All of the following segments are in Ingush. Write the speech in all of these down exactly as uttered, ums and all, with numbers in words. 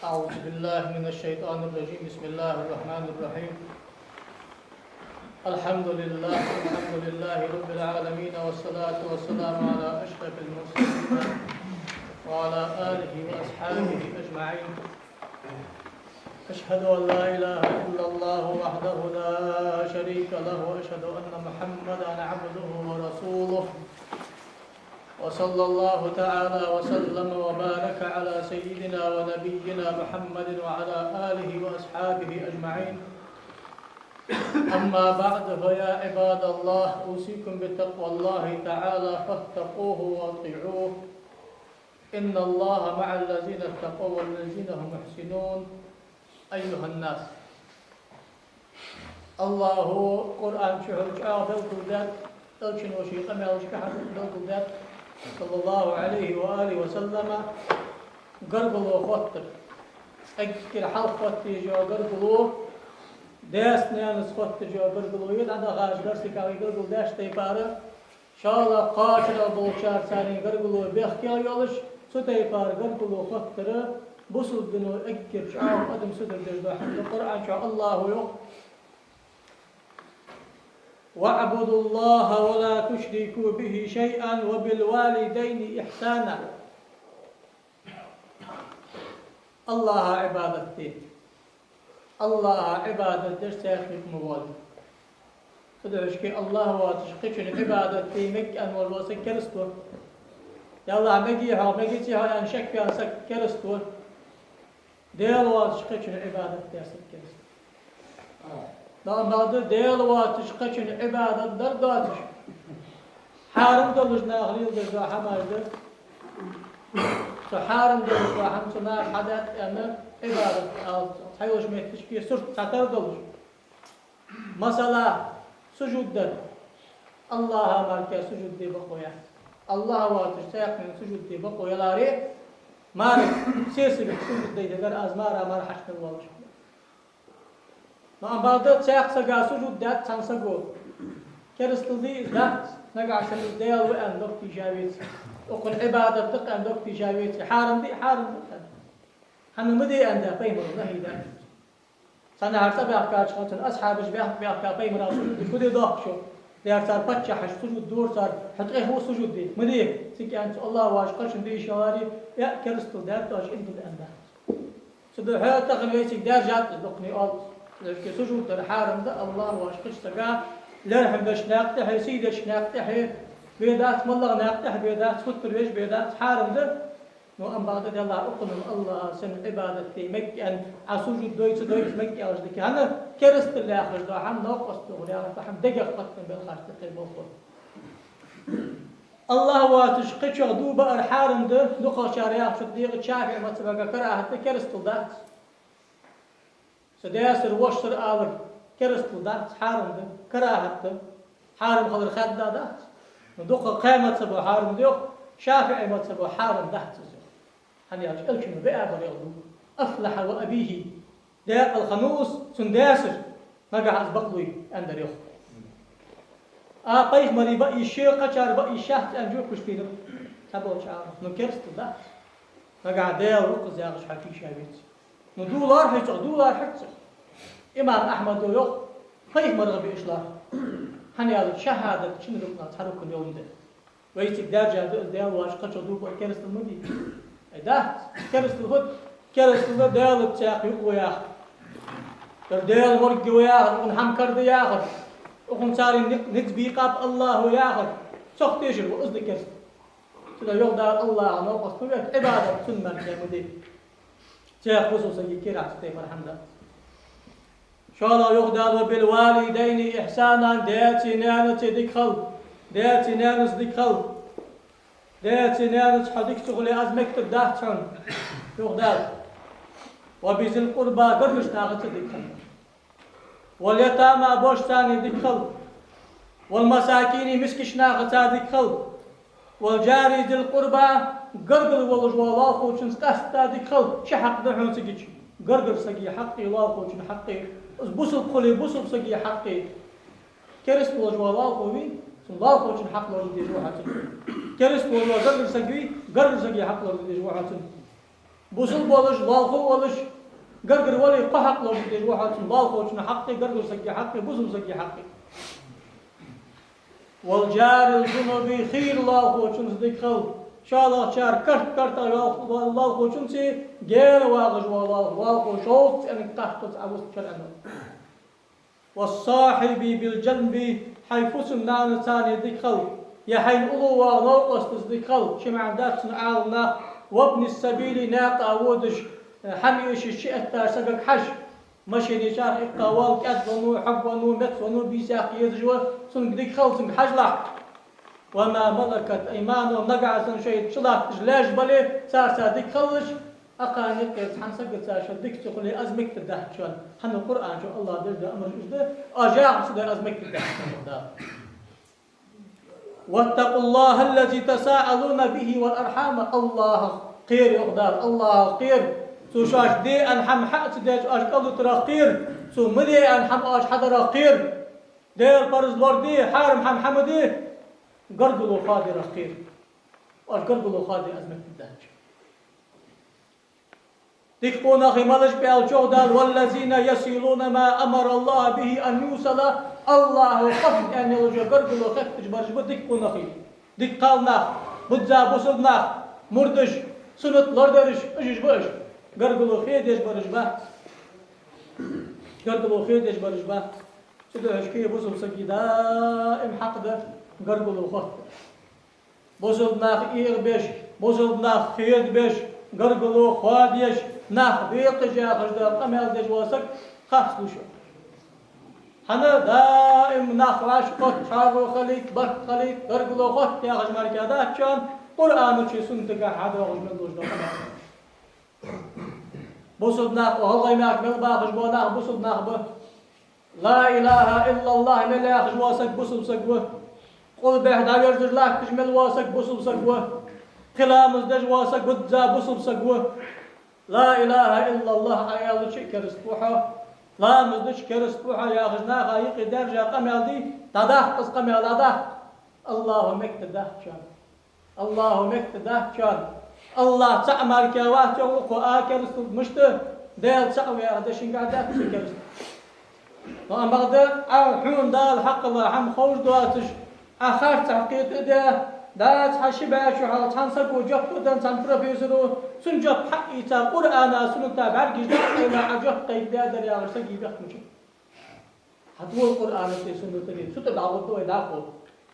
أعوذ بالله من الشيطان الرجيم. بسم الله الرحمن الرحيم. الحمد لله، الحمد لله رب العالمين، والصلاة والسلام على أشرف المرسلين وعلى آله وأصحابه أجمعين. أشهد أن لا إله إلا الله وحده لا شريك له، وأشهد أن محمدا عبده ورسوله. وصلى الله تعالى وسلم وبارك على سيدنا ونبينا محمد وعلى آله وأصحابه أجمعين. أما بعد، فيا عباد الله، أوصيكم بتقوى الله تعالى فاتقوه وأطيعوه. إن الله مع الذين اتقوا والذين هم محسنون. أيها الناس. АллахӀа Къуръан чу хьал чӀоагӀа белгалдаьд, Элчано ший къамаьлашка хьал белгалдаьд, صلى الله عليه وآله وسلم, гаргало хоттар. Эггара хьалха хоттаеш йола гаргало, даьца-наьнаца хоттаеш йола гаргало я, дӀадахача дарсага вай белгалдаьча тайпара, шоллагӀа кхоачарагӀа болчарца гаргало бехке йолаш, цу тайпара гаргало хоттар бусалба дино эггара чӀоагӀа адам сутара деш дола хӀама да. Къуръан чу АллахӀа йоах: «واعبدوا الله ولا تشركوا به شيئا وبالوالدين إحسانا». АллахӀа Ӏибадат де. АллахӀа Ӏибадат деш цхьаккха юкъе ма воале. Цудухьа АллахӀ воацаш кхычунна Ӏибадат де мег аьнна вола саг кераста ва. Я АллахӀ, мег хьо, мег ца хьо аьнна шекваьнна саг кераста ва. Даьла воацаш кхычунна Ӏибадат даь саг кераста ва. Но амма бакъда Даьла воацаш кхычунна Ӏибадат дар доацаш, хьарам долаш наха леладеш дола хӀамаш да. Цу хьарам долаш дола хӀама цу наха хьадаьд аьнна, Ӏибадат ала цох, цхьайолча метташка сурт цхьатарра долаш. Масала, сужуд дар. АллахӀа мара сужуд де бокъо яц. АллахӀ воацаш цхьаккха сужуд де бокъо яларе, мара сесагага сужуд дайта дар, аз мара-мара хьачмел волаш. Но амма бакъда цхьаккха сага сужуд даьд цхьан саго. Керастал дий из? Дац. Нагахь санна из Даьла ва аьнна дог тийша веце, укхунна Ӏибадат да-кх аьнна дог тийша веце, хьарам дий? Хьарам да-кх. ХӀана, ма де аьннад пайхамара, нахьи даьд. Цхьаннахьара цӀабаьхкача хана цун асхьабаш баьхка-баьхка пайхамара сужуд де фу де доахк шо? Дера цар паччахьаш сужуд дора цар, хьо тӀехьа ва сужуд де. Ма де, цига аьннад цо, АллахӀ воацаш кхычунна де йиш яларе, э, керастал даьд оаш, из да аьнна дац. Цудухьа тахан вайцига даьржад из, дукхане оал. Цудухьа сужуд дар хьарам да АллахӀ воацаш кхыча сага, лерхӀам беча наькъа тӀехьа, сий деча наькъа тӀехьа бе дац, моллагӀа наькъа тӀехьа бе дац, хуттар веш бе дац, хьарам да. Но амма бакъда Даьла, укхунна АллахӀа санна Ӏибадат де мег аьнна, Ӏа сужуд дой, ца дой, мег аьлча дика. ХӀана, керастал яхаш дола хӀама, новкъост тохар яхаш дола хӀама дегах хоттаденна белхаш да тхоай болхлой. АллахӀ воацаш кхычох дув баар хьарам да, дукхагӀчар яхачох декъа ШафиӀий мазхӀабага карахӀат да, керастал дац. Са даьсар, вошсар алар керастал дац, хьарам да, карахӀат да, хьарам хилар хадда дац. Но дукха кхаь мазхӀабо хьарам да йоах, ШафиӀий мазхӀабо хьарам дац из йоах. ХӀана аьлча Элчано бе а бар йоах дув: «أفلح وأبيه», декъала хиннав из, цун даьсар, нагахь из бакълув аьннадар йоах. А пайхамара ба из, ший кхычар ба из, шаьц аьнна жоп луш дийна цхьаболча Ӏаламо. Но керастал дац. Нагахь Даьла ва-кх из яхаш хьо тийша веце. Но дув лоархӀий цох, дув лоархӀац цох. Имам Ахьмада йоах, пайхамарагӀа бе йиш лоархӀ. ХӀана аьлча шахӀадат шин рукнах цхьа рукн я, ма дий. Вайцига даьржа да из, Даьла воацаш кхычох дув баар керастал ма дий. Ай, дац, керастал хӀаьта, керастал да Даьлаца цхьаккха юкъе ва яхар. Дар Даьла морг ва яхар, укхунна хӀама кара да яхар, укхунна царна ни-, низ бийкъаб АллахӀа яхар. Цох тешар ва, из да керастал. Цудухьа йоах Дала, АллахӀа новкъост ма вехка, Ӏибадат цунна мара даь ма де. Цхьаккха бусалба сага кхераш цу тайпара хӀама дац. ШоллагӀа йоах Дала: «وبالوالدين إحسانا», даьцеи наьнацеи дика хила. Даьцеи наьнацеи дика хила. Даьцеи наьнацеи хьо дика ца хуле, аз мегаш дац хьона, йоах Дала. «وبذي القربى», гаргарча нахаца дика хила. «واليتامى», божарашцеи дика хила. «والمساكين», мискача нахаца дика хила. «والجار ذي القربى», гаргара волаш волча лоалахочунца къаьстта дика хила. Чьи хьакъ да хьона цига? Гаргара сага хьакъи, лоалахочун хьакъи, из бусалба хуле, бусалба сага хьакъи. Кераста волаш вола лоалахо вий, цун лоалахочун хьакъ лорадеш ва хьо цунна. Кераста волаш вола гаргара саг вий, гаргара сага хьакъ лорадеш ва хьо цунна. Бусалба волаш, лоалахо волаш, гаргара вале, кхо хьакъ лоархӀаш дезаш ва хьо цунна: лоалахочун хьакъи, гаргара сага хьакъи, бусалба сага хьакъи. والجار الجنب, хийра лоалахочунца дика хила. ШоллагӀчар карт-картах лоалахочунца гена вагӀаш вола лоалахо, лоалахо шовзткъа цӀенга кхаччалца Ӏовустача шарӀо. والصاحب بالجنب, хьай фусам-нанаца дика хила, е хьайна уллув воагӀа новкъостаца дика хила, ши маӀан дац цун Ӏаламнаха. وابن السبيل, наькъа водаш, хӀама эшаш чуэттача сагага хьажа. Машина чу иккха вола, кӀаьда веннав, хьога веннав, меца веннав, бийса яккха езаш ва, цунга дика хила, цунга хьажалахь. وما ملكت أيمانكم, нагахьа санна шоай чулатташ лаьш бале, царца дика хилалаш. Укханна юкъера цхьан сагаца шо дика ца хуле, из мегаргдац шоана. ХӀана? Къуръан чу АллахӀа деш дола амар уж да, оаш яхар ца дой, из мегаргдац шоана, йоах Дала. واتقوا الله الذي تساءلون به والأرحام, АллахӀах кхера, йоах Дала, АллахӀах кхера. Цо шоашта даь хӀама хьа а ца деш, оаш кӀалвитарах кхера. Цо ма даь хӀама оаш хьадарах кхера. Даьла парз лораде, хьарам хӀама хьа ма де, гаргало хоадарах кхера. Оаш гаргало хоаде, из мегаргдац шоана. Дика къонахий малаш ба аьлча, йоах Дала: والذين يصلون ما أمر الله به أن يوصل, АллахӀа къоастаяь йола гаргало хотташ бараш ба дика къонахий. Дика кхалнах, бузза бусалба нах, мурдаш, суннат лорадераш, уж ба уж. Гаргало хоадеш бараш ба. Гаргало хоадеш бараш ба. Цудухьа шке бусалба сага даим хьакъ да гаргало хоттар. Бусалба нах эгӀабеш, бусалба нах хедабеш, гаргало хоадеш, нах бекхаш яхаш дола къамаьл деш вола саг харцлуш ва. ХӀана? Даим нах вӀашагӀкхетта, чхьарро хилийта, барт хилийта, гаргало хотта яхаш мара дац шоана, Къуръана чуи суннатагахьа хьадоагӀаш мел долаш дола къамаьл. Бусалба нах, гӀалгӀай мехка мел бахаш бола нах бусалба нах ба. لا إله إلا الله мел яхаш вола саг бусалба саг ва. Къулбехьа дӀаверзаш латташ мел вола саг бусалба саг ва. Кхы ламаз деш вола саг бузза бусалба саг ва. لا إله إلا الله Ӏа аьлча а кераста ва хьо. Ламаз дича кераста ва хьо яхаш, наха юкъе даьржа къамаьл дий, дӀадаккха из къамаьл, дӀадаккха. АллахӀа мегаргдац шоана. АллахӀа мегаргдац шоана. АллахӀ цаӀ мара вац, йоах укхо, а керастал мишта, Даьла цаӀ ва яха дешаш дац цу керастал. Но амма бакъда, Ӏа хьона Дала хьакхелла хӀама ховш доацаш, Ӏа харцахьа кхета а даь, дӀа цхьа ши бӀаь шу хьалха цхьан саго жоп а денна, цхьан профессоро, цун жоп хьаийца, Къуръана, сунната бӀаргаш дӀа а айна, Ӏа жоп кхайкадаь дар яхаш сага бехк ма ба. ХьатӀавола Къуръана тӀа, сунната тӀа, цу тӀа дӀагӀоргда вай дӀахо.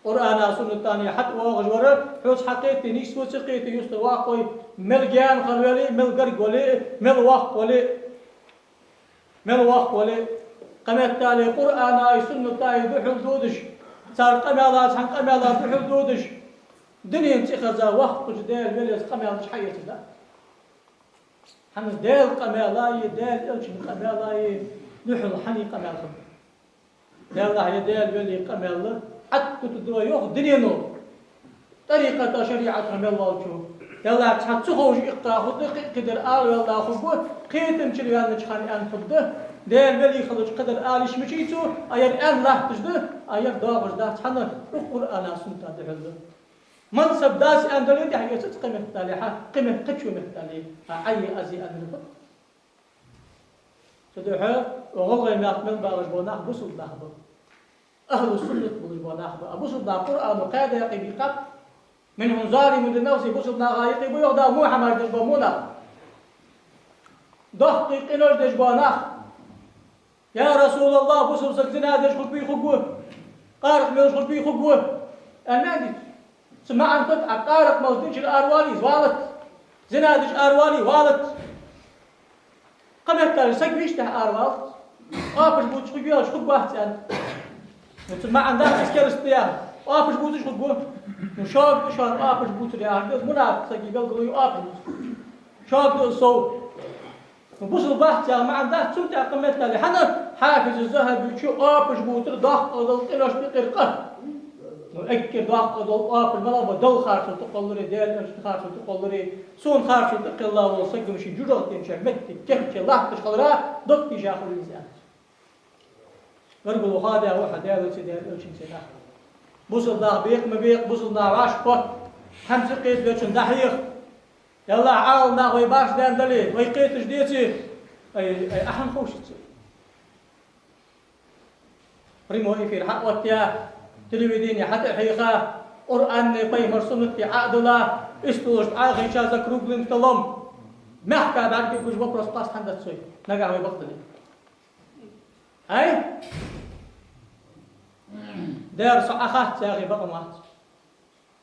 Къуръана, суннатана хьатӀавоагӀаш вар, хьоца хьакхетте, нийсса ца кхетте, юстара ваккха вай, мел гаьна хила вале, мел гарга вале, мел воккха вале, мел воккха вале. Кхыметтел Къуръанай, суннатай духьал додаш, цар къамаьла цхьан къамаьла духьал додаш, дунен цӀихеза воккхача Даьла велес къамаьл деш хьаэцаргдац. ХӀана? Даьла къамаьлаи, Даьла Элчан къамаьлаи духьал хьан къамаьл хургда? Даьллахьа, е Даьла велий къамаьл Ӏаттута да йоах дунено, тӀарикъата, шариӀата мел волчо. Даьллахьа, цхьа ца ховш иккха хургда, кхы-, кхыдар ала ваьнна хургва, кхетамчура ваьннача хана аьнна хургда. Даьла велий хилча кхыдар ала йиш мичай цо, а ер аьнна латташ да, а ер доагӀаш дац, хӀана, укх Къуръана, сунната духьал да. Мазхаб дас аьнна дале, тӀехьа эцац кхыметтел хьа, кхымет-, кхычо меттел, а Ӏайи ази аьнна хургда. Цудухьа гӀалгӀай мехка мел багӀаш бола нах бусалба нах ба. Ахьлу суннат болаш бола нах ба. А бусалба нах Къуръано кхаь даькъе бийкъаб. منهم ظالم لنفسه, бусалба наха юкъе ба йоах Дала во хӀамаш деш бола во нах. Доккхий къинош деш бола нах. Я РасулаллахӀ, бусалба саг зина деш хургвий, хургва? Къаракъ мелаш хургвий, хургва? Аьнна дийцад. Цун маӀан фуд? Ӏа къаракъ мелаш динчура аравале, из валац. Зина деш аравале, валац. Кхыметтел саг вийча тӀехьа аравалац. Оапаш бувцаш хургвий аьлча, хургвац аьннад. Ну, цун маӀан дац из кераста да яхар. Оапаш бувцаш хургва? Ну, шога да шоана оапаш бувцар яхар, из мунафикъ сага белгало я оапаш бувцар. Шога да из сов. Ну, бусалба вац яха маӀан дац цун тӀа кхыметтел. ХӀана? Хьафиз ЗахӀабийс оапаш бувцар доккхагӀа дола къинош тӀа кхы а. Ну, эггара доккхагӀа дола оапаш малагӀа ба? Далла харцо тӀакхоллар, Даьла Элчан харцо тӀакхоллар, сона харцо тӀакхелла вола саг ший жожагӀатен чу моттиг кийчъе латташ хилара дог тийша хургва из аьннад. Гаргало хоадаь ва хьо Даьлацеи Даьла Элчанцеи нах. Бусалба нах бекха ма бекха, бусалба нах вӀашагӀкхетта, хӀама ца кхетавечун дӀахьеха. Ялла, Ӏалам нах вай башха даьнна дале, вай кхеташ деце, ай, ай, ахьан ховшица. Прямой эфир хьаоттаяь, телевидени хьатӀахьийха, Къуръани пайхамара суннати Ӏо а дилла, истолашта Ӏохайша закруглым столом. Мехка бӀаргагуш вопрос къоастам дац вай, нагахь вай бакъдале. Ай? Дера, со Ӏохац яхе бакъ ма вац.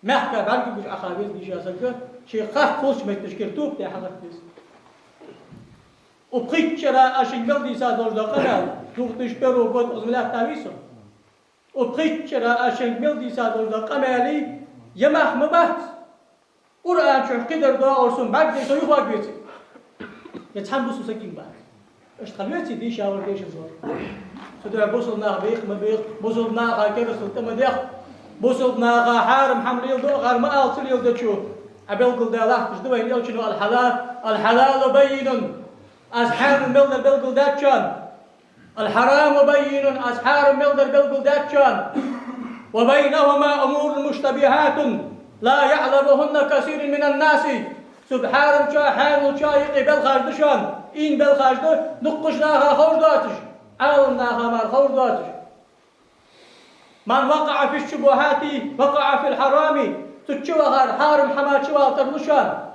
Мехка бӀаргагуш Ӏоха веза дийша саг, ше харц волча метташкара тоба де хьагӀатта веза. Укх пхийтта шера аз шуга мел дийца долаш дола къамаьл, две тысячи первого года укхаза ма лаьттавий со. Укх пхийтта шера аз шуга мел дийца долаш дола къамаьли, е мах ма бац. Къуръан чу кхыдар доагӀар сона бӀаргадайча, со юхаваргвеций. Е цхьан бусалба сагага бац. Иштта хила веций дийша вар, дешаш вар. Цудухьа бусалба нах бекха ма бех, бусалба наха керастал тӀа ма дех, бусалба наха хьарам хӀама леладу акхар ма ала ца леладечо. Ӏа белгалдаь латташ да вайна элчано: الحلال، الحلال بين. Аз хьанал мел дар белгалдаьд шоана. الحرام بين, аз хьарам мел дар белгалдаьд шоана. وبينهما أمور مشتبهات لا يعلمهن كثير من الناس. Цу хьарамчоа, хьаналчоа юкъе белхаш да шоана, ийна белхаш да, дуккхача наха ховш доацаш, Ӏалам наха мара ховш доацаш. من وقع في الشبهات وقع في الحرام. Цу чу вахар хьарам хӀама чу вала тарлу шоана.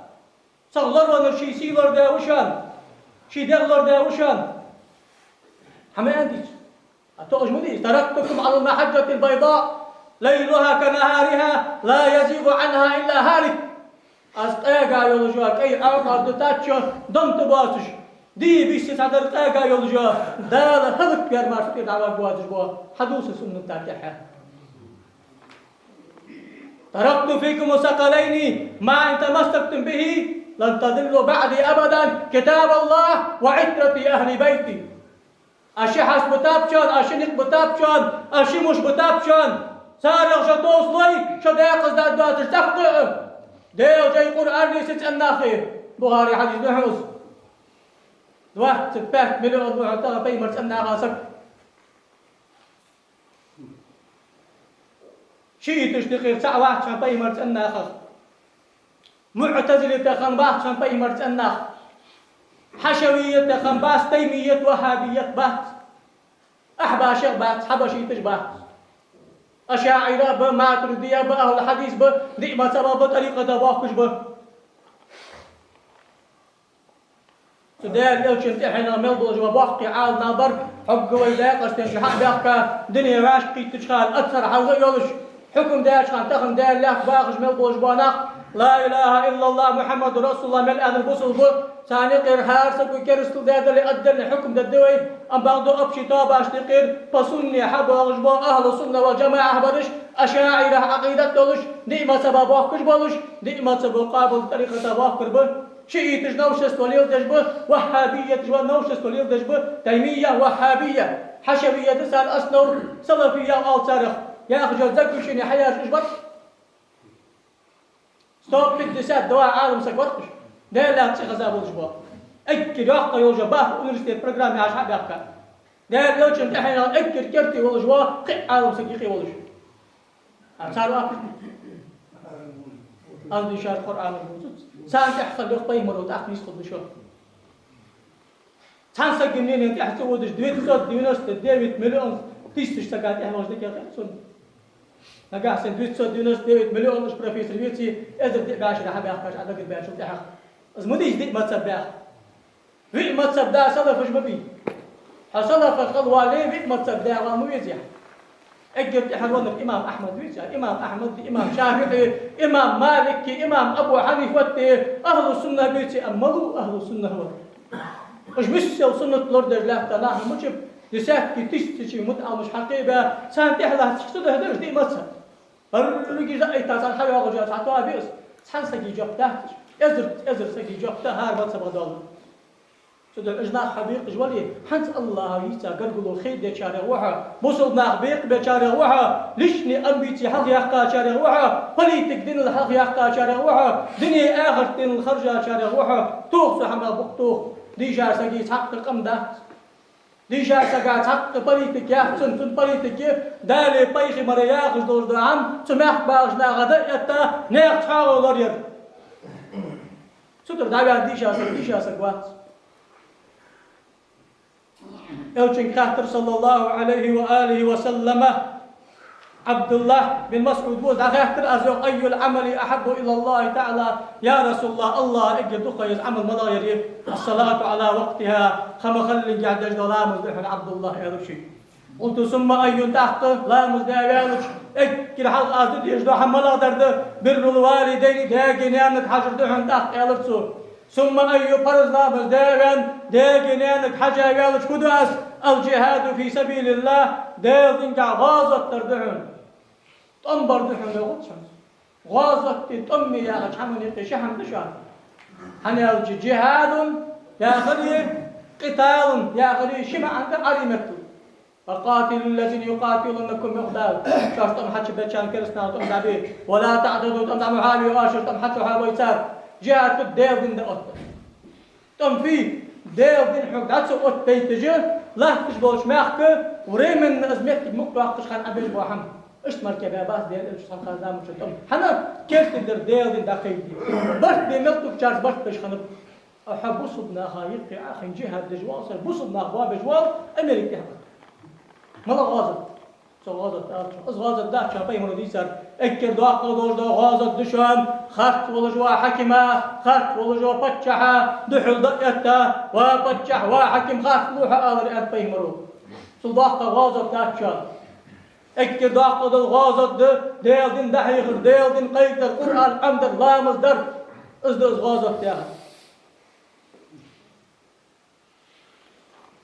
Цох лоравеннар ший сий лорадаь ва шоана, ший дегӀ лорадаь ва шоана. Хьа ма аьннадий из? А тоъаш ма дий из: تركتكم على المحجة البيضاء ليلها كنهارها لا يزيغ عنها إلا هالك. Аз къега йолаш йола кӀай Ӏокъоададитад шо, дам тӀа боацаш. Ди бийса цхьадар къега йолаш йола, Дала хӀалакваьр мара цу тӀера дӀаваргвоацаш бола. Хьадувца суннат тӀа тӀехьа. تركت فيكم الثقلين ما إن تمسكتم به لن تضلوا بعدي أبدا، كتاب الله وعترتي أهل بيتي. Аз ши хьаст битаб шоана, аз ши никъ битаб шоана, аз ши муш битаб шоана. Царех шо тосалой, шо декъаза даргдоацаш цӀаккха а. Даьла жай Къуръан нийса цӀеннахи. Бухаре хьадис да хьона из. Двадцать пять миллион ва хьона тахан пайхамар цӀеннаха саг. Шииташта юкъера цаӀ вац хьона пайхамар цӀеннахах. МуӀтазилатех хинна бац хьона пайхамар цӀеннах. Хьашавиятех хинна бац, таймият, ваххабият бац. Ахьбашех бац, хьабашиташ бац. АшаӀира ба, матуридия ба, ахӀлул хьадис ба, диъ мазхӀаба ба, тӀарикъата бохкаш ба. Цу Даьла элчан тӀехьенах мел болаш ба боккхий Ӏаламнах бар, хьогга вай Даькъастен чу хьа а баьхка, дуне вӀашагӀкхийттача хана, Азхьар хьалха а йолаш, хьукам даьча хана тахан Даьла лаьтта бахаш мел болаш ба нах, لا إله إلا الله محمد رسول الله мел аьннар бусалба ба, царна юкъера хӀара саго керастал даь дале, отдельный хьукам дергда вай, ам бакъда общий тоабашта юкъера по сунне хьабоагӀаш ба, ахӀлу сунна вал джамаӀа бараш, ашаӀира Ӏакъидат долаш, диъ мазхӀаба бохкаш болаш, диъ мазхӀаба къоабалдаь тӀарикъата бохкар ба. Шииташ новшество леладеш ба, ваххабияташ ва новшество леладеш ба, таймия, ваххабия, хьашавия да цар основа, салафия оал царех. Яхаш йола заключени хьаяьржа уж бар. Сто пятьдесят два Ӏалам саг вар уж. Даьла лаьтта цӀихеза болаш ба. Эггара йоккха йолаш ба университета программа яхаш хьа а баьхка. Даьла элчан тӀехьенах эггара керте волаш ва кхы а Ӏалам саг юкъе волаш. А цар вакхаш? Аз дийшар Къуръана бувцац. Царна тӀехьа хила йоах пайхамара, тӀаккха нийса хургда шо. Цхьан сага мненена тӀехьа ца водаш, девятьсот девяносто девять миллион тысяч сага тӀехьа вахаш дика хет сона. Нагахь санна девятьсот девяносто девять миллион уж профессор веце, эзар диъ бӀаь шера хьабаьхкача Ӏа дагар баьчул тӀехьагӀа. Из ма дий из диъ мазхӀаб баьха. Виъ мазхӀаб да салафаш ма бий. Хьо салафах хила вале, виъ мазхӀаб да вала ма везий хьо. Эггара тӀехьара веннар имам Ахьмад веце, имам Ахьмад, имам ШафиӀи, имам Малики, имам Абу Хьанифати, ахӀлу сунна веце, амма малув ахӀлу сунна вар? Уж миссел суннат лорадеш лаьтта нах мичаб, десятки тысячи мутаӀаламаш хьакхебаь, царна тӀехьа латташ ца дехьа дараш диъ мазхӀаб. Барригаш а айта царна хьайоагӀаш цхьа тоаба я из. Цхьан сага жоп дац уж. Эзар, эзар сага жоп да хӀара мазхӀабах дола. Цудухьа уж нах хьабекъаш вале, хӀанз АллахӀа йийца гаргало хедечарех ва хьо, бусалба нах бекъабечарех ва хьо, личный амбици хьалхаяьккхачарех ва хьо, политик динал хьалхаяьккхачарех ва хьо, дуне-ахарат динал харжачарех ва хьо. Тоха цу хӀамах букъ тоха. Дийшача сага цхьаккха къам дац. Дийшача сага цхьаккха политика яц, цун, цун политика Далеи пайхамареи яхаш долаш дола хӀама цу мехка бахача наха дӀаэтта, наьха цхьоагӀо лораяр. Цу тӀара дӀаваьнна дийша саг, дийша саг вац. Элчанга хаьттар, саллаллахӀу Ӏалайхи ва алихӀи ва саллама, ӀабдуллахӀ бин МасӀуда ва из, дӀахаьттар из, йоах: «أي العمل أحب إلى الله تعالى؟» Я РасулаллахӀ, АллахӀа эггара дукха еза Ӏамал малагӀа я? «الصلاة على وقتها», ха ма халлинге деш дола ламаз да хьона, ӀабдуллахӀ, аьлар цо. «قلت: ثم أي؟» ТӀаккха ламаз даь ваьлча, эггара хьалха аз де дезаш дола хӀама малагӀа да? «بر الوالدين», даьгеи наьнагеи хьажар да хьона тӀаккха, аьлар цо. «ثم أي؟» Парз ламаз даь а ваьнна, даьгеи наьнагеи хьажа ваьлча, фу ду аз? «الجهاد في سبيل الله», Даьла дина гӀазот дар да хьона. ТӀом бар да хьона, йоах цо. ГӀазот а тӀом а яхача хӀаман юкъе ши хӀама да шоана. ХӀана аьлча, «جهاد» яхари, «قتال» яхари ши маӀан да Ӏарбий меттала. «وقاتلوا الذين يقاتلونكم», йоах Дала. Шоаш тӀом хьачубечарна, керастанашта тӀом дӀабе. «ولا تعتدوا», тӀом дӀа ма хьабе, оаш тӀом хьатӀахьабой цар. Джихад фуд? Даьла дин дӀаотта. ТӀом фуй? Даьла дин хьога дӀа ца оттабайташ, латташ болча мехка временно из моттиг мукъадоаккхаш хана Ӏа беш бола хӀама. Иштта мара кхы баьбац Даьла Элчано хьалха заман чу тӀом. ХӀана? Керте дар Даьла дин дӀакхайкаде. Барт бе мел тукхачарца барт беш хиннаб. Хьо бусалба наха юкъе Ӏохайна джихад деш вола саг, бусалба нах боабеш вола Америка тӀехьа. МалагӀа гӀазот? Цу гӀазот дац шоана. Из гӀазот дац шоана, пайхамаро дийцар. Эггара доккхагӀа долаш дола гӀазот да шоана харц волаш вола хьакима, харц волаш вола паччахьа духьал дӀа а этта: «Ва паччахь, ва хьаким, харц лу хьо», — алар, аьннад пайхамаро. Цул доккхагӀа гӀазот дац шоана. Эггара доккхагӀа дола гӀазот да Даьла дин дӀахьехар, Даьла дин кхайкадар, Къуръан Ӏомадар, ламаз дар. Из да из гӀазот яхар.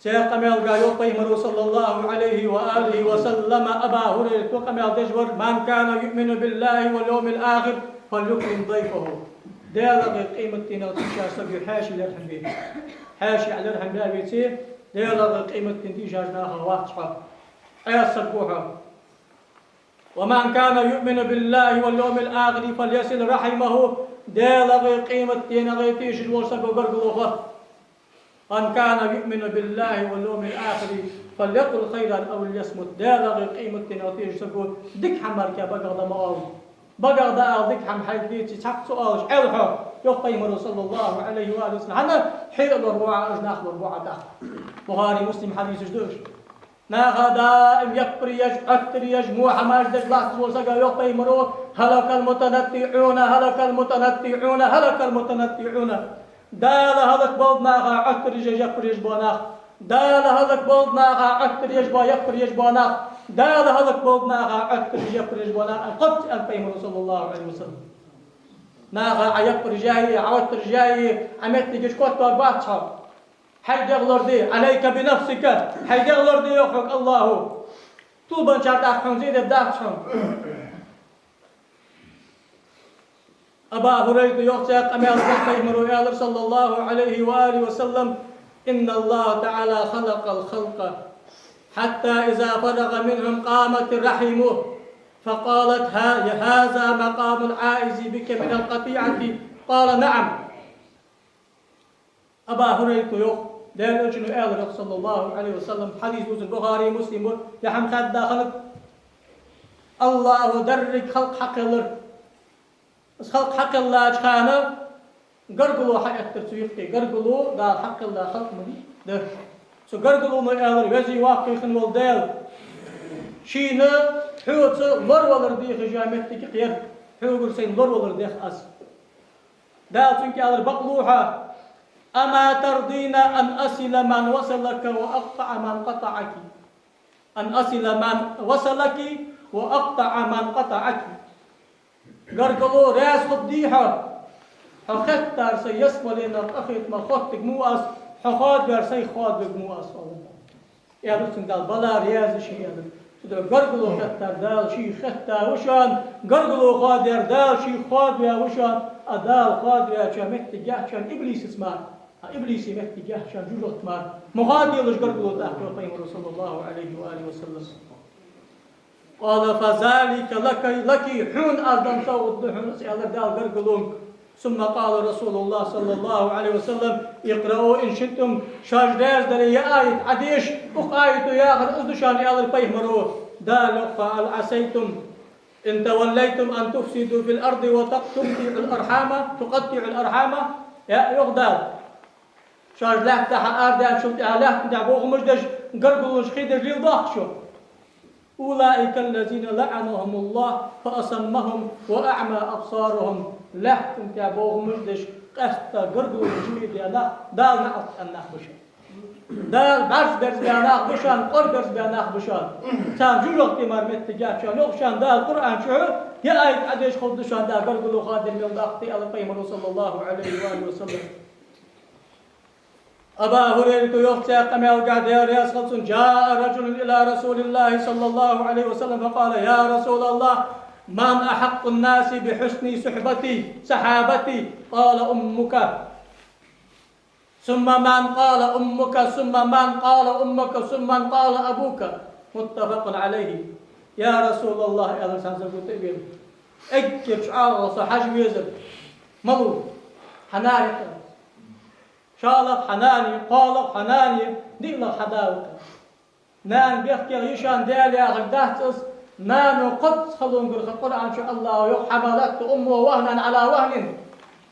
Цу къамаьлга йоах пайхамаро, саллаллахӀу Ӏалайхи ва алихӀи ва саллама, Аба ХӀурайрата къамаьл деш вар: «من كان يؤمن بالله واليوم الآخر فليكرم ضيفه». Даьлагеи къематденагеи тийша саг ва, хьаьший лерхӀам бе. Хьаьший лерхӀам баь веце, Даьлагеи къематденагеи тийша наха вац хьо. Ӏеса саг ва хьо. «ومن كان يؤمن بالله واليوم الآخر فليصل رحمه». Даьлагеи къематденагеи тийшаш вола саг ва, гаргало хо. «من كان يؤمن بالله واليوم الآخر فليقل خيرا أو ليصمت». Даьлагеи къематденагеи тийшаш саг ва, дика хӀама мара багах дӀа ма оал. Багах дӀаала дика хӀама хьайга дийцача, цхьаккха ца оалаш Ӏел хьо, йоах пайхамаро, саллаллахӀу Ӏалайхи ва алихӀи ва саллам. ХӀана? Хье а лорабу Ӏа, уж нах лорабу Ӏа тӀаккха. Бухари, Муслим хьадисаш да уж. Наха даим яппараш еш, Ӏоттараш еш, во хӀамаш деш латташ вола саг, йоах пайхамаро: «هلك المتنطعون، هلك المتنطعون، هلك المتنطعون». Дала хӀалакболба наха Ӏоттараш еш, яппараш еш бола нах. Дала хӀалакболба наха Ӏоттараш еш бола, яппараш еш бола нах. Дала хӀалакболба наха Ӏоттараш еш, яппараш еш бола нах. Кхоачча аьннад пайхамаро, саллаллахӀу Ӏалайхи ва саллам. Наха Ӏа яппараш яьй, Ӏа Ӏоттараш яьй, Ӏа моттигаш котбаргбац хьо. Хьай дегӀ лораде, «عليك بنفسك», хьай дегӀ лораде, йоах хьога АллахӀо. Тилбенначар тӀаккха хьона зе дергдац хьона. Аба ХӀурайрата йоах, цхьа къамаьл даь, пайхамаро аьлар, саллаллахӀу Ӏалайхи ва алихӀи ва саллам: «إن الله تعالى خلق الخلق حتى إذا فرغ منهم قامت رحمه فقالت: ها، هذا مقام العائذ بك من القطيعة؟ قال: نعم». Аба ХӀурайрата йоах, Даьла Элчано аьлар, саллаллахӀу Ӏалайхи ва саллам, хьадис дувцар Бухари, Муслим ва, ер хӀама хаьдда хиннад. АллахӀо деррига халкъ хьакхеллар. Из халкъ хьакхеллача хана гаргало хьаэттар цу юкъе. Гаргало Дала хьакхелла халкъ ма дий, да. Цу гаргалоно аьлар: «Веза-воккха хинна вола Даьла, шийна хьоца лоравалар дехаш йола моттиг я ер, хьогара сайна лоравалар дех аз». Дала цунга аьлар: «Бакълув хьо: أما ترضين أن أصل من وصلك وأقطع من قطعك؟ أن أصل من وصلك وأقطع من قطعك». Гаргало, раьза хургдий хьо, хьо хеттар са ялсмален къахетамах хоттаргва аз, хьо хоадаваьр сайх хоадавергва аз, аьлар. Аьлар цунга Дала: «Бала, раьза я ший», аьлар. Цудухьа гаргало хеттар Дала шийх хетта ва шоана, гаргало хоадаваьр Дала шийх хоадаваь ва шоана, а Дала хоадаваьчоа моттиг я шоана иблисаца мара, а иблиса моттиг я шоана жожагӀатаца мара. Ма хоададолаш гаргало тӀаккха, йоах пайхамаро, саллаллахӀу Ӏалайхи ва алихӀи ва саллам. قال: فذلك لك، لك، хьона аз денна совгӀат да хьона из, аьлар Дала гаргалонга. ثم قال رسول الله صلى الله عليه وسلم: اقرؤوا إن شئتم، шоаш раьза дале ер аят Ӏодеша, укх аято яхар из да шоана, аьлар пайхамаро. Дала йоах: فهل عسيتم إن توليتم أن تفسدوا في الأرض وتقطعوا الأرحام، تقطعوا الأرحام. Е, йоах Дала, шоаш лаьттахьа арадаьнначул тӀехьагӀа лаьттан тӀа бохамаш деш, гаргалонаш хий деш леладоаккх шо. أولئك الذين لعنهم الله فأصمهم وأعمى أبصارهم. Лаьттан тӀа бохамаш деш, къаьстта гаргалонаш жима даь нах, Дала наӀалт аьнна нах ба шоана. Дала бӀарг берзабаь нах ба шоана, кӀорберзабаь нах ба шоана. Царна жожагӀате мара моттиг яц шоана. Йоах шоана Дала Къуръан чу, е аят Ӏодеша ховргда шоана Дала гаргало хадер мел даккха, аьлар Пайхамаро, صلى الله عليه وآله وسلم. Аба Хурайрата йоах, цхьан къамаьлагахь, Даьла раьза хилва цунна: جاء رجل إلى رسول الله صلى الله عليه وسلم فقال: يا رسول الله، من أحق الناس بحسن صحبتي، صحابتي؟ قال: أمك. ثم من؟ قال: أمك. ثم من؟ قال: أمك. ثم من؟ قال: أبوك. متفق عليه. Я Расулаллахӏ, аьлар цхьан саго тӀавена, эггара чӀоагӀа со хьажа везар малув? Хьа нана я-кх. ШоллагӀа хьа нана я, кхоалагӀа хьа нана я, диълагӀа хьа да ва-кх. Нана бехке йиш яц, Даьла яхаш дац из, нано кхозза халонгара ха Къуръан чу АллахӀо йоах: حملته أمه وهنا على وهن.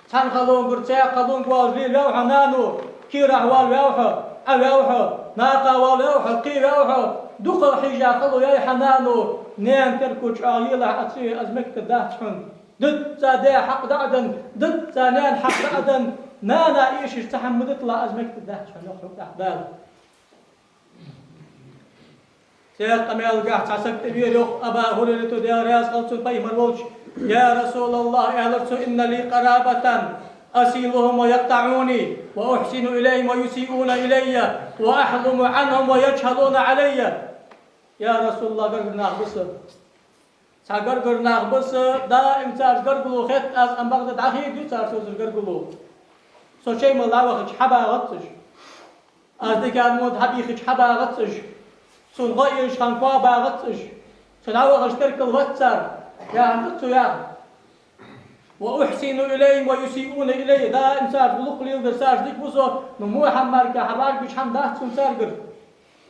Цхьан халонгара цхьа халонг волаш лелаваьв хьо нано, кийрахь волаваьв хьо, Ӏоваьв хьо, накха волаваьв хьо, кхеваьв хьо, дукха хьежа хало яьй хьа нано, наьна терко чӀоагӀа елахь а ца йой, из мегаргдац хьона. Дизза даь хьакъ дӀа а денна, дизза наьна хьакъ дӀа а денна, нана эшаш цхьа хӀама ма диталахь, из мегаргдац хьона, йоах хьона тӀаккха Дала. Цхьан къамаьлагахь цхьа саг тӀавера, йоах Аба Хурайрата, Даьла раьза хилва цунна, Пайхамар волча: يا رسول الله, аьлар цо, إن لي قرابة أصلهم ويقطعوني وأحسن إليهم ويسيئون إلي وأحلم عنهم ويجهلون علي. Я Расулаллахӏ, гаргара нах ба са. Цхьа гаргара нах ба са, даим царца гаргало хет аз, амма бакъда дӀахоадергда цар соцара гаргало. Со шоай мел дӀавахача хьабагӀац уж. Аз дикадар мо хьабийхача хьабагӀац уж. Сона гӀо эшача хана коа багӀац уж. Со дӀавахача теркалвац цар, яхар да цо яхар. وأحسن إليهم ويسيئون إلي. Даим царца гӀулакх леладер, царца дика ву со, но во хӀама мара хьабаргбича хӀама дац сона царгара.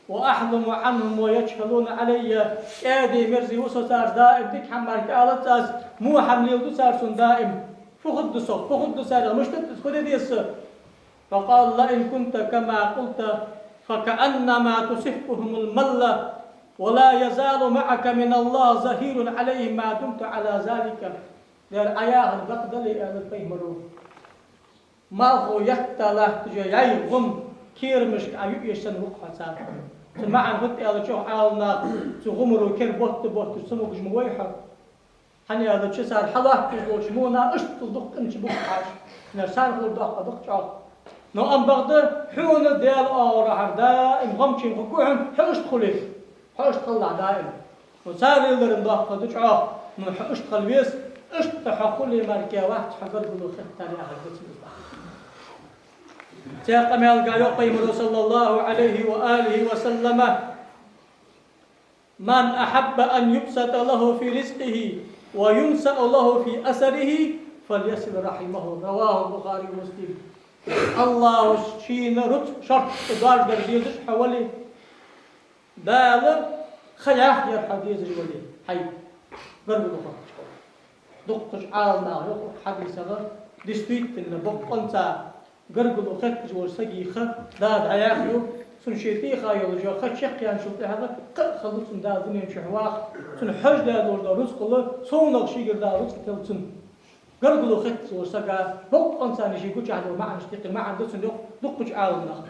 وأحلم عنهم ويجهلون علي. КӀаьда, мерза ва со царца, даим дика хӀама мара алац аз, во хӀама леладу цар сона даим. Фу хургда сох, фу хургда царех, мишта да из, фу де деза са? فقال: لئن كنت كما قلت فكأنما تصفهم الملة، ولا يزال معك من الله ظهير عليهم ما دمت على ذلك. Дера, Ӏа яхар бакъ дале, аьлар Пайхамаро, малхо етта латташ йола яй, гӀум, керамашка Ӏа юаеш санна ва-кх хьо царна. Цун маӀан фуд аьлча, йоах Ӏаламнаха, цу гӀумаро кера ботта-ботташ цамогаш ма вой хьо. ХӀана аьлча, цар хьалоатташ долча муна иштта дукха къинош ба-кх хьажа, нер царна хулар доккха да-кх чӀоагӀа. Но амма бакъда хьона Даьла оагӀорахьара даим гӀамчен хургва хьона, хьо иштта хуле. Хьо иштта хилалахь даим. Но цар лелар-м доккха да чӀоагӀа, но хьо иштта хила веза, иштта хьо хуле мара вац хьо гаргало хеттар яхар да цун из. Цхьан къамаьлагахь йоах Пайхамаро, صلى الله عليه وآله وسلم: من أحب أن يبسط له في رزقه وينسأ له في أثره فليصل رحمه. رواه البخاري ومسلم. АллахӀо шийна рузкъа шортта доаржадар дезаш хьо вале, Дала ха яхъяр хьо дезаш вале, хьай гаргало хеттача хана. Дуккхача Ӏаламнаха йоах укх хьадисах, действительно, боккъонца гаргало хетташ волча сага ха Дала дӀаяхъю, цунна ший тӀехьа йолаш йола ха чакхъяьнначул тӀехьагӀа кхы а хала цунна Дала дунен чу ваха, цунна хьожадаь долаш дола рузкъал совнагӀа шийгара Дала рузкъа тел цунна. Гаргало хетташ волча сага боккъонца ший гучахь дола маӀанаш тӀекхийра, маӀан да цунна, йоах дуккхача Ӏаламнаха.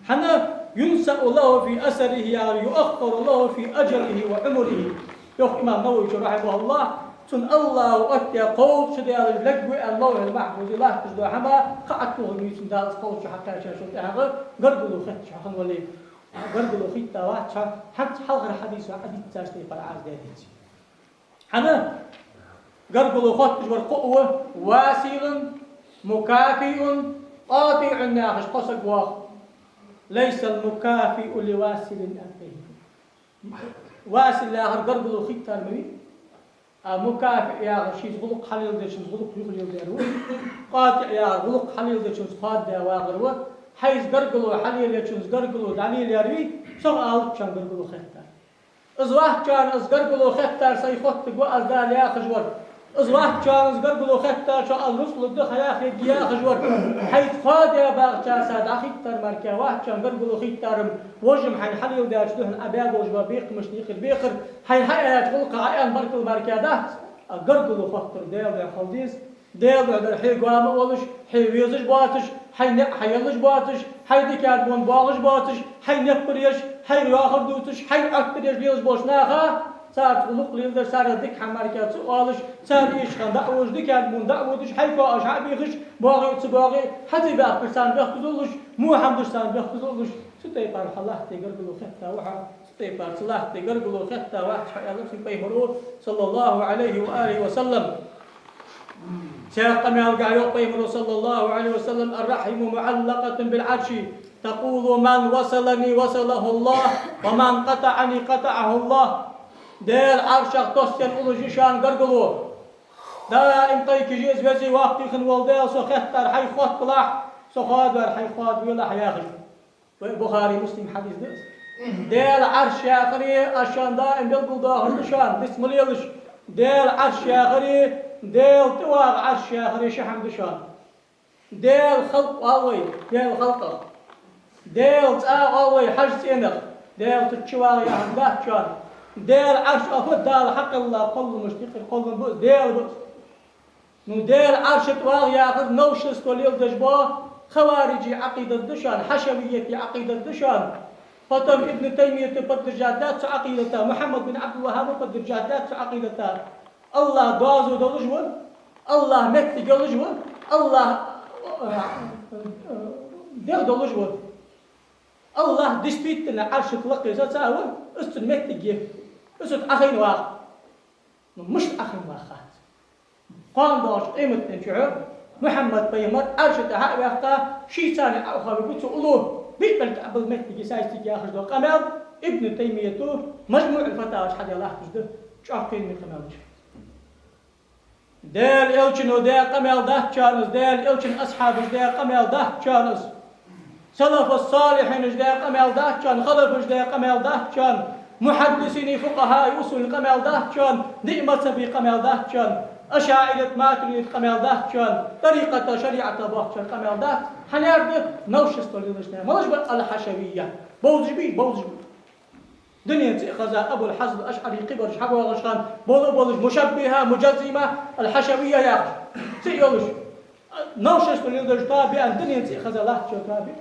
ХӀана, ينسأ له في أثره, يعني يؤخر له في أجله وعمره. Йоах имам Нававечо, رحمه الله, цунна АллахӀо оттадаь кховзткъа шу даьлча лергва аьнна, Лавхьул-Махьфузе латташ дола хӀама кхы а тохаргвий цунна Дала, кховзткъа шу хьакхаьчачул тӀехьагӀа, гаргало хетташ хьо хинна вале. Гаргало хетта вац хьо, хӀанз хьалхарча хьадисо Ӏодийцача тайпара Ӏа из даь деце. ХӀана, гаргало хотташ вар кхоъ ва: واصل، مكافئ، قاطع яхаш кхо саг ва. ليس المكافئ للواصل, аьннад Пайхамаро. Васил яхар гаргало хеттар ма вий. А мукафиӀ яхар шийца гӀулакх хьалеладечунца гӀулакх юхалеладер ва. КъатиӀ яхар гӀулакх хьалеладечунца кхоададаь вагӀар ва. Хьайца гаргало хьалелаечунца гаргало дӀалелаяр вий, цох алапчарна гаргало хеттар. Из вац царна, из гаргало хеттар сай хоттаргва аз Дала яхаш вар. Из вахчанас гаргало хеттача, аз рузкъа лургда хьа яхе яхаш вар. Хьайца хоадаь багӀача са дӀахиттар мара, вахчан гаргало хеттар-м, вож-м хьайна хьалеладаьча духьал Ӏа баь болаш ба бекхамаш никъир бекхар, хьайна хьа аьлча гӀулакха Ӏа аьнна баркал мара дац, а гаргало хоттар Даьла духьа хила деза. Даьла духьа дар хье гоама волаш, хье везаш боацаш, хьай некъ хьаеллаш боацаш, хьай дикан бон боагӀаш боацаш, хьай неппар еш, хьай йоахар дувцаш, хьай Ӏоттар еш лелаш болча наха, царца гӀулакх леладеш, цар дика хӀама мара ца оалаш, цар эшача хана дӀа а водаш, дикан бон дӀа а водаш, хьай коа аш хьа а бехаш, боагӀе а ца боагӀе а, хьа ца баьхкаш царна бехказлуш, во хӀама деш царна бехказлуш, цу тайпара хьа лахьте гаргало хетта ва хьо. Цу тайпара ца лахьте гаргало хетта вац хьо, аьлар ший пайхамаро, саллаллахӀу Ӏалайхи ва алихи ва саллам. Цхьа къамаьл гахьа йоах пайхамаро, саллаллахӀу Ӏалайхи ва саллам: «الرحم معلقة بالعرش، تقول: من وصلني وصله الله، ومن قطعني قطعه الله». Даьла Ӏаршах тоссаенна уллаш я шоана гаргало. Даим тӀайкхижа из веза воккха хинна вола Даьла, со хеттар хьайх хотталахь, со хоадавар хьайх хоадавелахь яхаш. Вай Бухари, Муслим хьадис да из. Даьла Ӏарш яхари, аз шоана даим белгалдоахаш да шоана, диц ма лелаш. Даьла Ӏарш яхари, Даьла тӀавагӀа Ӏарш яхари ши хӀама да шоана. Даьла халкъ оал вай Даьла халкъах. Даьла цӀа оал вай хьажцӀенах. Даьла цу чу вагӀа яхар дац шоана. Даьла Ӏарш оал фу, Дала хьакхелла кхолламашта юкъера кхоллам ба из, Даьла ба из. Ну, Даьла Ӏарша тӀа вагӀа яхар новшество леладеш бола хавариджий Ӏакъидат да шоана, хьашавиятий Ӏакъидат да шоана. Потом Ибн Таймията поддержать даьд цу Ӏакъидата, Мухьаммад бин Ӏабдул-ВахӀаба поддержать даьд цу Ӏакъидата. АллахӀ доазув долаш ва, АллахӀ моттиг йолаш ва, АллахӀ, э, э, дегӀ долаш ва. АллахӀ действительно Ӏарша тӀа лакхе сацав, из цун моттиг я. Из цу тӀа Ӏохайна вагӀа. Ну, мишта Ӏохайна вагӀа хац. Кхоана доагӀача къематдийнахьа Мухьаммад пайхамар Ӏарша тӀа хьа а ваьккха, шийца цхьана Ӏохайна ву цу уллув, биъ мел кӀаьбал моттиг я, сай стиг яхаш дола къамаьл Ибн Таймията МажмуӀул-Фатава чу хьадаь латташ да, чӀоагӀа кхераме къамаьл да. Даьла Элчано даь къамаьл дац шоана из, Даьла Элчан асхьабаша даь къамаьл дац шоана из. Салафу-с-салихьинаша даь къамаьл дац шоана, халафаша даь къамаьл дац шоана, мухьаддисиний, фукъахӀаий, усулий къамаьл дац шоана, диъ мазхӀабий къамаьл дац шоана, ашаӀират, матуридит къамаьл дац шоана, тӀарикъата, шариӀата боахкачар къамаьл дац. ХӀана аьлча, новшество лелаш нах малаш ба? Ал-хьашавия. Бовзаш бий? Бовзаш ба. Дунен цӀи а хеза, Абул-Хьасан ал-АшӀарий кхыбараш хьабоагӀаш хана, бола а болаш, мушаббихӀа, муджассима, ал-хьашавия яхаш, цӀи а йолаш. Новшество леладеш тоабе аьнна, дунен цӀи а хеза латтача тоабе.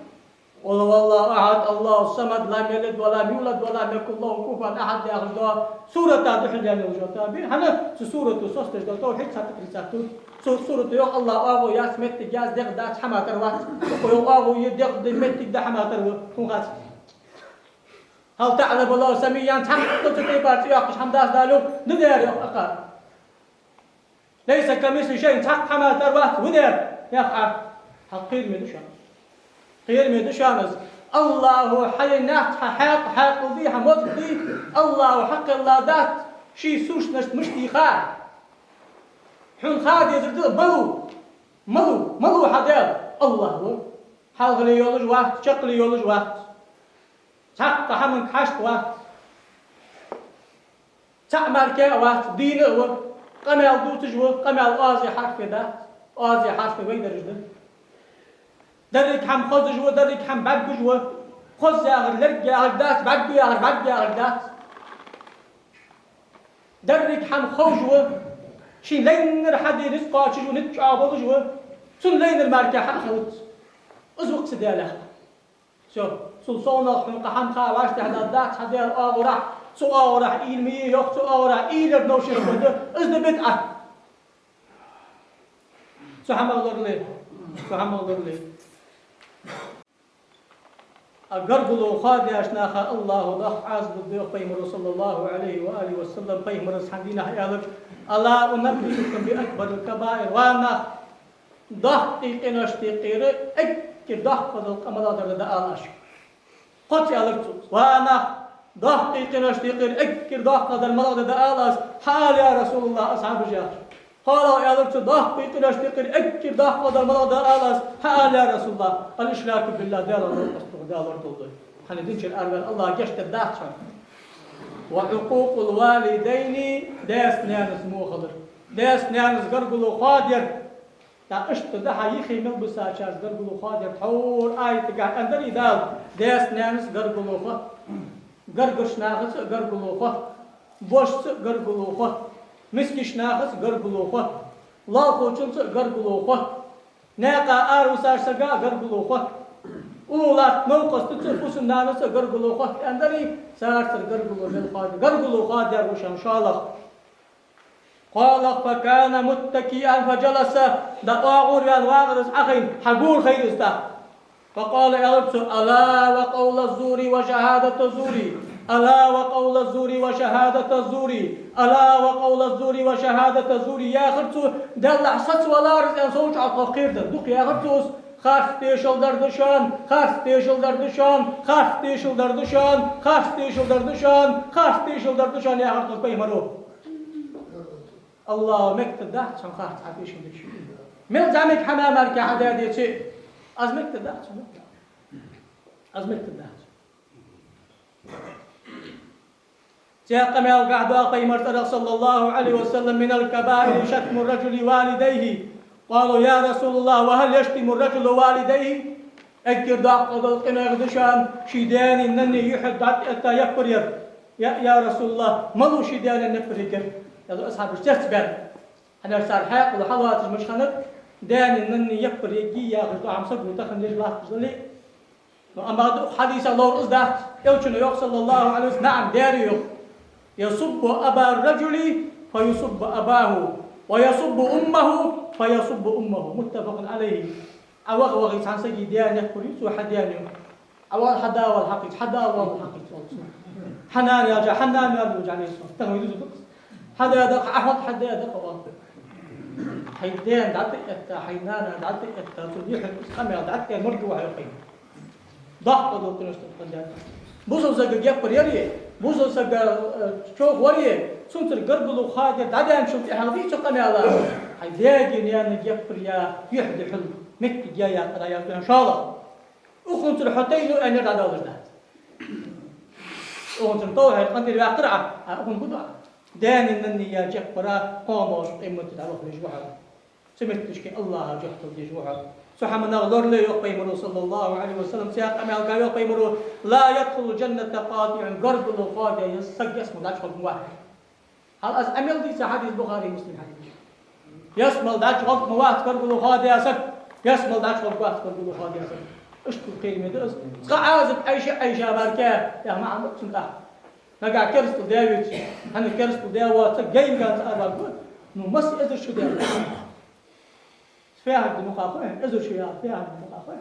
قل هو الله أحد، الله الصمد، لم يلد ولم يولد ولم يكن له كفوا أحد яхаш дола сурата духьал даьнна йолаш тоабе. ХӀана? Цу сурато соцадеш дола тавхьид цхьа отрицать да. Цу сурато йоах: АллахӀа оагӀув яц, моттиг яц, дегӀ дац, хӀама тара вац. Цу йоах: оагӀув я, дегӀ да, моттиг да, хӀама тара ва. Фу хац? هل تعلم له سميا, цхьаккха цу тайпара цӀи йоаккхаш хӀама дац Дала, йоах, да дера, йоах, акхар. ليس كمثله شيء, цхьаккха хӀама тара вац, ва дера, йоах, а. Хьа кхераме да шоана. Кхераме да шоана из. АллахӀа хьайна яц, хьа хьакъ-, хьакъал дий, хьа мозг дий, АллахӀа хьакхелла дац, ший сущность мишта я ха. Хьона ха дезар да, малув, малув, малув хьа Даьла? АллахӀ ва. Хьалхале йолаш вац, чаккхале йолаш вац. Цхьаккха хӀаманга хьашт вац. ЦаӀ мара а вац, дийна а ва, къамаьл дувцаш ва, къамаьл оаз хьарфе дац, оаз хьарфе вай дарж да. Деррига хӀама хозаш ва, деррига хӀама бӀаргагуш ва, хоза яхар лерг яхар дац, бӀаргагу яхар бӀарг яхар дац. Деррига хӀама ховш ва, ший лайнар хьаде низ кхоачаш ва, низ чӀоагӀа болаш ва, цун лайнар мара хьа а хилац. Из ва-кх са Даьла. Всё. Цул совнагӀа хьона кхы хӀама ха вӀаштӀехьадалац, хьа Даьла оагӀорахьа, цу оагӀорахьа уйла ма е, йоах, цу оагӀорахьа уйла яр новшество да, из да бидӀат. Цу хӀамах лорале, цу хӀамах лорале. А гаргало хоадаьча наха АллахӀа доккха Ӏазап лургда, йоах пайхамаро, саллаллахӀу Ӏалайхи ва алихи ва саллам, пайхамара цхьан дийнахьа аьлар: «ألا أنبئكم بأكبر الكبائر». Ва нах, доккхий къиношта юкъера эггара доккхагӀа дола къа малагӀа дар да, дӀаала аз шуга. Кхозза аьлар цо: «Ва нах, доккхий къиношта юкъера эггара доккхагӀа дар малагӀа да, дӀаала аз». «Хьаала, я РасулаллахӀ», асхьабаша яхаш. КхоалагӀа аьлар цо: «Доккхий къиношта юкъера эггара доккхагӀа дар малагӀа да, дӀаала аз». «Хьаала, я РасулаллахӀ». «الإشراك بالله», Даьла лоархӀаш хилар, Даьла лоархӀаш хилар. Хьайна динчура араваьнна АллахӀ гешт дергдац хьона. «وعقوق الوالدين», даьца-наьнаца во хилар. Даьца-наьнаца гаргало хоадаяр. ТӀаккха иштта да хьа йихи мел бисачарца гаргало хоадаяр. Тхьовра аятагахь аьннадарий Дала: даьца-наьнаца гаргало хо, гаргарча нахаца а гаргало хо, божца а гаргало хо, мискача нахаца а гаргало хо, лоалахочунца а гаргало хо, наькъа арависача сага а гаргало хо, уллув латта новкъостаца а, фусам-нанаца а гаргало хо аьннадарий, царцара гаргало мел хоадаяр. Гаргало хоадаяр ва шоана шоллагӀа. КхоалагӀа: فكان متكئا فجلس. ДӀа оагӀора ваьнна вагӀар из Ӏохайна, хьагура хайра из тӀаккха. فقال, аьлар цо: ألا وقول الزور وشهادة الزور، ألا وقول الزور وشهادة الزور، ألا وقول الزور وشهادة الزور, яхар цо, Даьллахь, сацавалар из, аьнна, сов чӀоагӀа кхера дар. Дукха яхар цо из: харц тешал дар да шоана, харц тешал дар да шоана, харц тешал дар да шоана, харц тешал дар да шоана, харц тешал дар да шоана, яхар цо пайхамаро. АллахӀа мегаш дац цхьан харц Ӏа тешал деш. Мел зӀамига хӀама мара хьадаь деце а, из мегаш дац цхьан. Из мегаш дац. Цхьан къамаьлагахь доагӀа пайхамара цӀерагӀа, صلى الله عليه وسلم: من الكبائر شتم الرجل والديه. قالوا: يا رسول الله، وهل يشتم الرجل والديه؟ Эггара доккхагӀа дола къинойх да шоана ший даьнеи наннеи юхь дӀатӀаэтта яппар яр. Я, я РасулаллахӀ, малув ший даьнена яппар ергьяр? Яхаш, асхьабаша цецбаьннаб. ХӀана аьлча цар хьаькъал хьалоацаш мича хиннад, даьнеи наннеи яппар ергья яхаш дола хӀама саго тахан деш латташ дале а. Но амма дукха хьадисашка ловр из дац, Элчано йоах, صلى الله عليه وسلم: نعم, даьра, йоах. يسب أبا الرجل فيسب أباه، ويسب أمه فيسب أمه. متفق عليه. Ӏа ваха-вахе цхьан сага даьна яппар ю цо, хьа даьна, йоах. Ӏа вала хьа да вала хьакхийча, хьа да вала хьакхийча, оал цо. Хьа нана яьлча, хьа нана вала яьлча, аьле цо. Тахан вай дувцар да-кх из. Хьа даь да-кх, Ӏа хьа да да-кх, оал. Хьай даьна дӀатӀаэтта, хьай нана дӀатӀаэтта, цун юхьа къамаьл дӀатӀа моргва хьо, йоах. Доккха дола къинош да из. Бусалба сага яппар яр е, бусалба сага, э, човхавар е, цунцара гаргало хоадаяр дӀадаьнначул тӀехьагӀа дий цу къамаьла? Хьай даьгеи наьнагеи яппар яь, юхь духьал моттиг яь яккха яр да шоллагӀа. Укхунцара хьо тайнав аьнна дӀадоалаш дац. Укхунцара товхьид къантӀера ваьккхар Ӏа, а укхунна гу ду Ӏа. Даьнеи наннеи яь яппара кхоамаш къематди дӀаваха везаш ва хьо. Цу метташка АллахӀа жоп дала дезаш ва хьо. Цу хӀаманах лорале, йоах пайхамаро, صلى الله عليه وسلم, цхьан къамаьлагахь йоах пайхамаро: لا يدخل الجنة قاطع, гаргало хоадаь саг ялсмале дӀачугӀоргвац. Хьал аз Ӏамал дийца хьадис, Бухари, Муслим хьадис. Ялсмале дӀачугӀоргвац гаргало хоадаь саг, ялсмале дӀачугӀоргвац гаргало хоадаь саг. Иштта кхераме да из. Цкъа Ӏазап Ӏайша, Ӏайша барка, яха маӀан да цун тӀаккха. Нагахь керастал даь веце, хӀана, керастал даь воаца гайнга цӀа а варгва, ну, масса эзар шу даь. Фехьарг мукъа хой, эзар шу ял, фехьарг мукъа хой.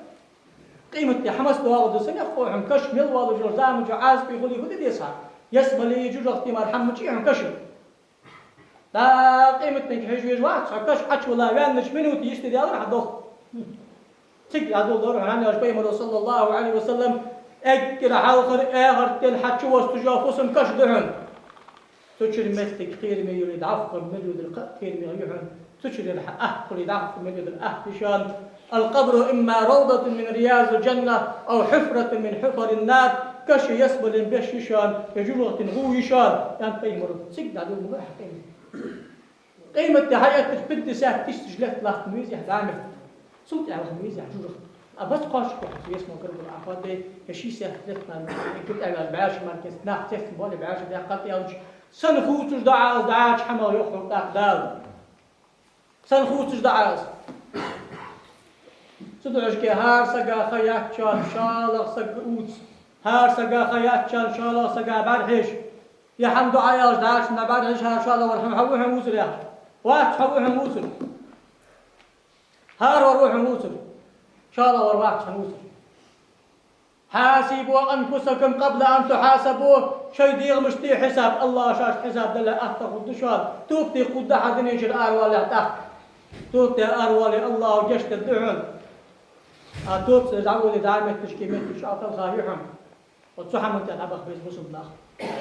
Къематди хьа масса доагӀаргда санна, хой хьона, каш мел воаллаш йола заман чу Ӏазапи гӀулакхи фу де деза хьа? Ялсмалеи жожагӀатеи мара хӀама ма чӀий хьона каша. ДӀа къематденга хьежа везаш вац хьо, каш Ӏочувилла ваьннача минуте йисте даьлар хьа дох. Цига дӀадоладора хьона, хӀана аьлча пайхамаро, صلى الله عليه وسلم, эггара хьалхара, эхарта ден хьачувоссаш йола фусам каш да хьона. Цу чура моттиг кхераме йоле, дӀахо мел йодара кхераме я хьона. Цу чура хьа атта хуле, дӀахо мел йодара атта я шоана. القبر إما روضة من رياض الجنة أو حفرة من حفر النار. Каш ялсмален беш я шоана, е жожагӀатен гӀув я шоана, аьннад пайхамаро. Цига дӀадоладора хьа къематди. Къематди хьаэттача пятьдесят тысяч лет латтам веза хьа дӀа метте. Цул тӀехьа ваха ма везий хьа жожагӀате. А бац кхоачаш хьо ялсмале гаргало Ӏохоадае, е шестьдесят лет мара, е кхы тӀехьа ваьлча бӀаьша мара кест, нах тесна боале бӀаьша даьккхад аьлча, сенна хувцаш да Ӏа из дӀача хӀамах, йоах хьога тӀаккха Дала. Сенна хувцаш да Ӏа из. Цудухьа хӀара сага ха яц шоана, шоллагӀа саг увц. ХӀара сага ха яц шоана, шоллагӀа сага бӀарахьежа. Е хӀама ду Ӏа аьлча, дӀачунна бӀарахьежа, хӀара шоллагӀвар хьо ва хьона вувцар яхаш. Вац хьо ва хьона вувцар. ХӀара вар ва хьона вувцар. ШоллагӀвар вац хьона вувцар. حاسبوا أنفسكم قبل أن تحاسبوا. Шоай дегӀамашта де хьисап, АллахӀа шоашта хьисап дале, атта хургда шоана. Тоба де хургда хьа дунен чура аравалалехь тӀаккха. Тоба даь аравале, АллахӀа гешт дергда хьона. А тоба ца деш дӀаволе, дӀа моттигашка, моттигашка Ӏоталха я хьона. Оцу хӀаман тӀа дӀабаха беза бусалба нах.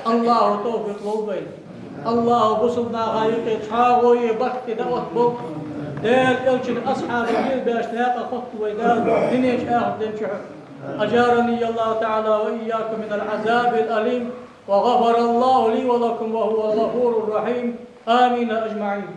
АллахӀа товфикъ лолда вайна. АллахӀа бусалба наха юкъе цхьоагӀо е барт де дӀаотта болба. Даьла Элчан асхьабий лелабаьча наькъа хотталда вай Дала, дунен чу, ахарта ден чу хьона. أجارني الله تعالى وإياكم من العذاب الأليم، وغفر الله لي ولكم، وهو الغفور الرحيم. آمين أجمعين.